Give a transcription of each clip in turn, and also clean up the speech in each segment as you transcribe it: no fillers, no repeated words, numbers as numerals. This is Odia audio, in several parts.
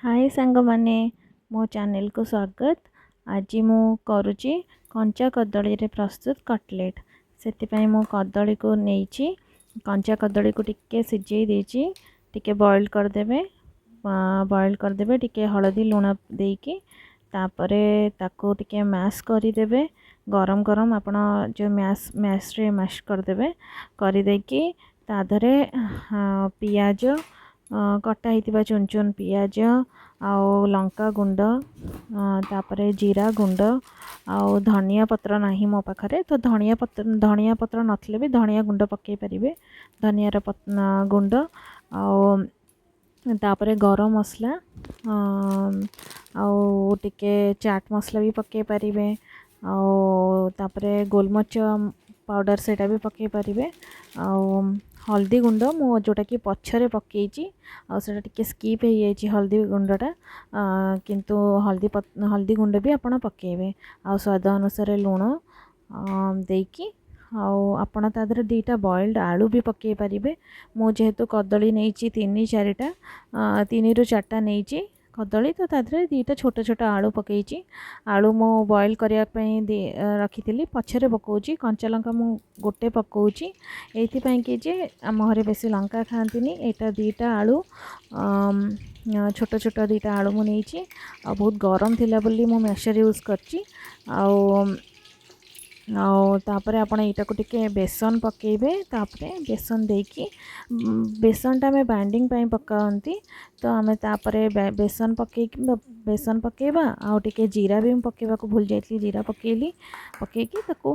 ହାଏ ସାଙ୍ଗମାନେ, ମୋ ଚ୍ୟାନେଲକୁ ସ୍ୱାଗତ। ଆଜି ମୁଁ କରୁଛି କଞ୍ଚା କଦଳୀରେ ପ୍ରସ୍ତୁତ କଟଲେଟ୍। ସେଥିପାଇଁ ମୁଁ କଦଳୀକୁ ନେଇଛି, କଞ୍ଚା କଦଳୀକୁ ଟିକେ ସିଝେଇ ଦେଇଛି, ଟିକେ ବଏଲ୍ କରିଦେବେ। ବଏଲ୍ କରିଦେବେ ଟିକେ ହଳଦୀ ଲୁଣ ଦେଇକି, ତାପରେ ତାକୁ ଟିକେ ମ୍ୟାଶ୍ କରିଦେବେ। ଗରମ ଗରମ ଆପଣ ଯେଉଁ ମ୍ୟାଶ୍ରେ ମ୍ୟାଶ୍ କରିଦେବେ। କରିଦେଇକି ତା ଦେହରେ ପିଆଜ କଟା ହେଇଥିବା, ଚୁନ ଚୁନ ପିଆଜ ଆଉ ଲଙ୍କା ଗୁଣ୍ଡ, ତାପରେ ଜିରା ଗୁଣ୍ଡ ଆଉ ଧନିଆ ପତ୍ର ନାହିଁ ମୋ ପାଖରେ, ତ ଧନିଆ ପତ୍ର ନଥିଲେ ବି ଧନିଆ ଗୁଣ୍ଡ ପକାଇ ପାରିବେ, ଧନିଆର ଗୁଣ୍ଡ ଆଉ ତାପରେ ଗରମ ମସଲା ଆଉ ଟିକେ ଚାଟ୍ ମସଲା ବି ପକାଇ ପାରିବେ, ଆଉ ତାପରେ ଗୋଲମରିଚ ପାଉଡ଼ର ସେଇଟା ବି ପକାଇ ପାରିବେ, ଆଉ ହଳଦୀ ଗୁଣ୍ଡ ମୁଁ ଯେଉଁଟାକି ପଛରେ ପକାଇଛି ଆଉ ସେଇଟା ଟିକେ ସ୍କିପ୍ ହେଇଯାଇଛି ହଳଦୀ ଗୁଣ୍ଡଟା, କିନ୍ତୁ ହଳଦୀ ଗୁଣ୍ଡ ବି ଆପଣ ପକାଇବେ, ଆଉ ସ୍ୱାଦ ଅନୁସାରେ ଲୁଣ ଦେଇକି, ଆଉ ଆପଣ ତା ଦେହରେ 2ଟା ବଏଲ୍ଡ ଆଳୁ ବି ପକାଇ ପାରିବେ। ମୁଁ ଯେହେତୁ କଦଳୀ ନେଇଛି ତିନି ଚାରିଟା, 3ରୁ 4ଟା ନେଇଛି କଦଳୀ, ତ ତା ଦେହରେ 2ଟା ଛୋଟ ଛୋଟ ଆଳୁ ପକାଇଛି। ଆଳୁ ମୁଁ ବଏଲ୍ କରିବା ପାଇଁ ରଖିଥିଲି, ପଛରେ ପକାଉଛି। କଞ୍ଚା ଲଙ୍କା ମୁଁ ଗୋଟେ ପକାଉଛି ଏଇଥିପାଇଁ କି ଯେ ଆମ ଘରେ ବେଶୀ ଲଙ୍କା ଖାଆନ୍ତିନି। ଏଇଟା 2ଟା ଆଳୁ, ଛୋଟ ଛୋଟ 2ଟା ଆଳୁ ମୁଁ ନେଇଛି, ଆଉ ବହୁତ ଗରମ ଥିଲା ବୋଲି ମୁଁ ମ୍ୟାସର୍ ୟୁଜ୍ କରିଛି। ଆଉ ତାପରେ ଆପଣ ଏଇଟାକୁ ଟିକେ ବେସନ ପକାଇବେ। ତାପରେ ବେସନ ଦେଇକି, ବେସନଟା ଆମେ ବାଇଣ୍ଡିଂ ପାଇଁ ପକାନ୍ତି, ତ ଆମେ ତାପରେ ବେସନ ପକାଇକି ବେସନ ପକାଇବା, ଆଉ ଟିକେ ଜିରା ବି ମୁଁ ପକାଇବାକୁ ଭୁଲି ଯାଇଥିଲି, ଜିରା ପକାଇଲି। ପକାଇକି ତାକୁ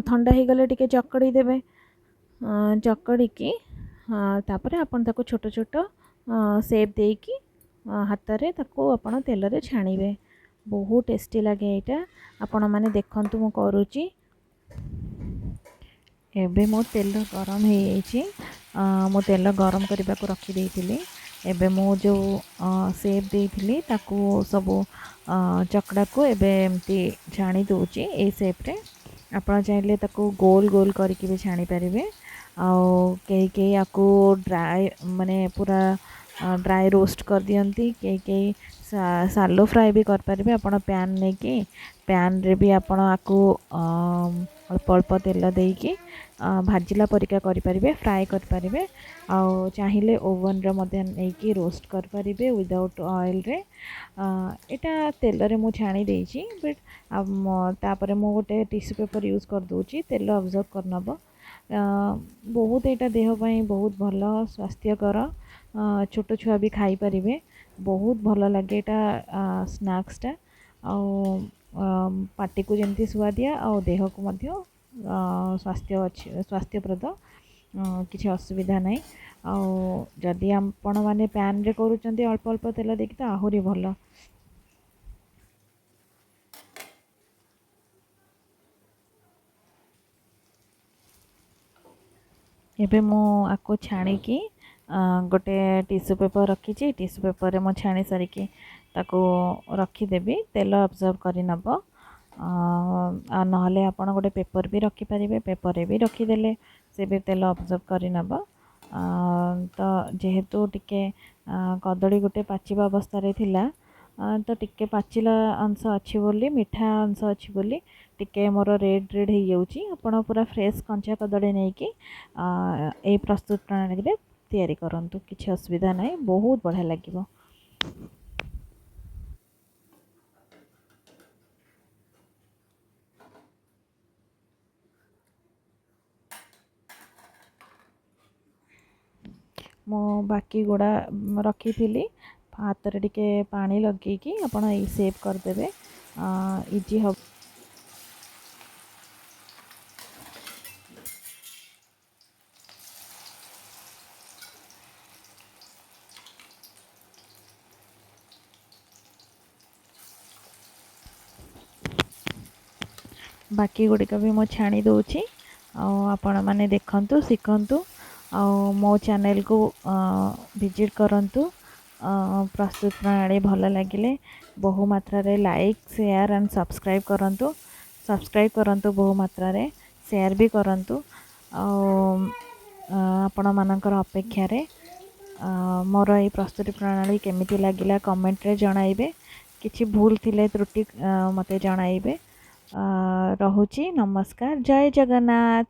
ଥଣ୍ଡା ହେଇଗଲେ ଟିକେ ଚକଡ଼ି ଦେବେ। ଚକଡ଼ିକି ତାପରେ ଆପଣ ତାକୁ ଛୋଟ ଛୋଟ ସେପ୍ ଦେଇକି ହାତରେ ତାକୁ ଆପଣ ତେଲରେ ଛାଣିବେ। ବହୁତ ଟେଷ୍ଟି ଲାଗେ ଏଇଟା। ଆପଣମାନେ ଦେଖନ୍ତୁ ମୁଁ କରୁଛି। ଏବେ ମୋ ତେଲ ଗରମ ହେଇଯାଇଛି, ମୁଁ ତେଲ ଗରମ କରିବାକୁ ରଖିଦେଇଥିଲି। ଏବେ ମୁଁ ଯେଉଁ ସେପ୍ ଦେଇଥିଲି ତାକୁ ସବୁ ଚକଡ଼ାକୁ ଏବେ ଏମିତି ଛାଣି ଦେଉଛି ଏଇ ସେପ୍ରେ। ଆପଣ ଚାହିଁଲେ ତାକୁ ଗୋଲ ଗୋଲ କରିକି ବି ଛାଣିପାରିବେ, ଆଉ କେହି କେହି ଆକୁ ଡ୍ରାଏ ମାନେ ପୁରା ଡ୍ରାଏ ରୋଷ୍ଟ କରିଦିଅନ୍ତି, କେହି କେହି ସାଲୋ ଫ୍ରାଏ ବି କରିପାରିବେ। ଆପଣ ପ୍ୟାନ୍ ନେଇକି ପ୍ୟାନ୍ରେ ବି ଆପଣ ଆକୁ ଅଳ୍ପ ଅଳ୍ପ ତେଲ ଦେଇକି ଭାଜିଲା ପରିକା କରିପାରିବେ, ଫ୍ରାଏ କରିପାରିବେ, ଆଉ ଚାହିଁଲେ ଓଭନ୍ରେ ମଧ୍ୟ ନେଇକି ରୋଷ୍ଟ କରିପାରିବେ ୱିଦାଉଟ୍ ଅଏଲ୍ରେ। ଏଇଟା ତେଲରେ ମୁଁ ଛାଣି ଦେଇଛି, ବଟ୍ ତାପରେ ମୁଁ ଗୋଟେ ଟିସୁ ପେପର୍ ୟୁଜ୍ କରିଦେଉଛି, ତେଲ ଅବଜର୍ଭ କରିନେବ। ବହୁତ ଏଇଟା ଦେହ ପାଇଁ ବହୁତ ଭଲ, ସ୍ୱାସ୍ଥ୍ୟକର, ଛୋଟ ଛୁଆ ବି ଖାଇପାରିବେ, ବହୁତ ଭଲ ଲାଗେ ଏଇଟା ସ୍ନାକ୍ସଟା, ଆଉ ପାଟିକୁ ଯେମିତି ସୁଆଦିଆ ଆଉ ଦେହକୁ ମଧ୍ୟ ସ୍ୱାସ୍ଥ୍ୟ ଅଛି, ସ୍ୱାସ୍ଥ୍ୟପ୍ରଦ, କିଛି ଅସୁବିଧା ନାହିଁ। ଆଉ ଯଦି ଆପଣମାନେ ପ୍ୟାନ୍ରେ କରୁଛନ୍ତି ଅଳ୍ପ ଅଳ୍ପ ତେଲ ଦେଇକି ତ ଆହୁରି ଭଲ। ଏବେ ମୁଁ ଆକୁ ଛାଣିକି ଗୋଟେ ଟିସୁ ପେପର୍ ରଖିଛି, ଟିସୁ ପେପର୍ରେ ମୁଁ ଛାଣି ସାରିକି ତାକୁ ରଖିଦେବି, ତେଲ ଆବଜର୍ଭ କରିନେବ। ଆଉ ନହେଲେ ଆପଣ ଗୋଟେ ପେପର୍ ବି ରଖିପାରିବେ, ପେପର୍ରେ ବି ରଖିଦେଲେ ସେ ବି ତେଲ ଆବଜର୍ଭ କରିନେବ। ତ ଯେହେତୁ ଟିକେ କଦଳୀ ଗୋଟେ ପାଚିବା ଅବସ୍ଥାରେ ଥିଲା, ତ ଟିକେ ପାଚିଲା ଅଂଶ ଅଛି ବୋଲି, ମିଠା ଅଂଶ ଅଛି ବୋଲି ଟିକେ ମୋର ରେଡ଼୍ ରେଡ଼୍ ହେଇଯାଉଛି। ଆପଣ ପୁରା ଫ୍ରେଶ୍ କଞ୍ଚା କଦଳୀ ନେଇକି ଏଇ ପ୍ରସ୍ତୁତ ପ୍ରଣାଳୀରେ ତିଆରି କରନ୍ତୁ, କିଛି ଅସୁବିଧା ନାହିଁ, ବହୁତ ବଢ଼ିଆ ଲାଗିବ। ମୁଁ ବାକି ଗୁଡ଼ା ରଖିଥିଲି, ହାତରେ ଟିକେ ପାଣି ଲଗେଇକି ଆପଣ ଏଇ ସେପ୍ କରିଦେବେ, ଇଜି ହେବ। ବାକି ଗୁଡ଼ିକ ବି ମୁଁ ଛାଣି ଦେଉଛି, ଆଉ ଆପଣମାନେ ଦେଖନ୍ତୁ, ଶିଖନ୍ତୁ, ଆଉ ମୋ ଚ୍ୟାନେଲକୁ ଭିଜିଟ୍ କରନ୍ତୁ। ପ୍ରସ୍ତୁତ ପ୍ରଣାଳୀ ଭଲ ଲାଗିଲେ ବହୁ ମାତ୍ରାରେ ଲାଇକ୍, ସେୟାର ଆଣ୍ଡ ସବସ୍କ୍ରାଇବ୍ କରନ୍ତୁ। ସବସ୍କ୍ରାଇବ୍ କରନ୍ତୁ ବହୁ ମାତ୍ରାରେ, ସେୟାର ବି କରନ୍ତୁ। ଆଉ ଆପଣମାନଙ୍କର ଅପେକ୍ଷାରେ ମୋର ଏଇ ପ୍ରସ୍ତୁତି ପ୍ରଣାଳୀ କେମିତି ଲାଗିଲା କମେଣ୍ଟରେ ଜଣାଇବେ। କିଛି ଭୁଲ ଥିଲେ ତ୍ରୁଟି ମୋତେ ଜଣାଇବେ। ରହୁଛି, ନମସ୍କାର, ଜୟ ଜଗନ୍ନାଥ।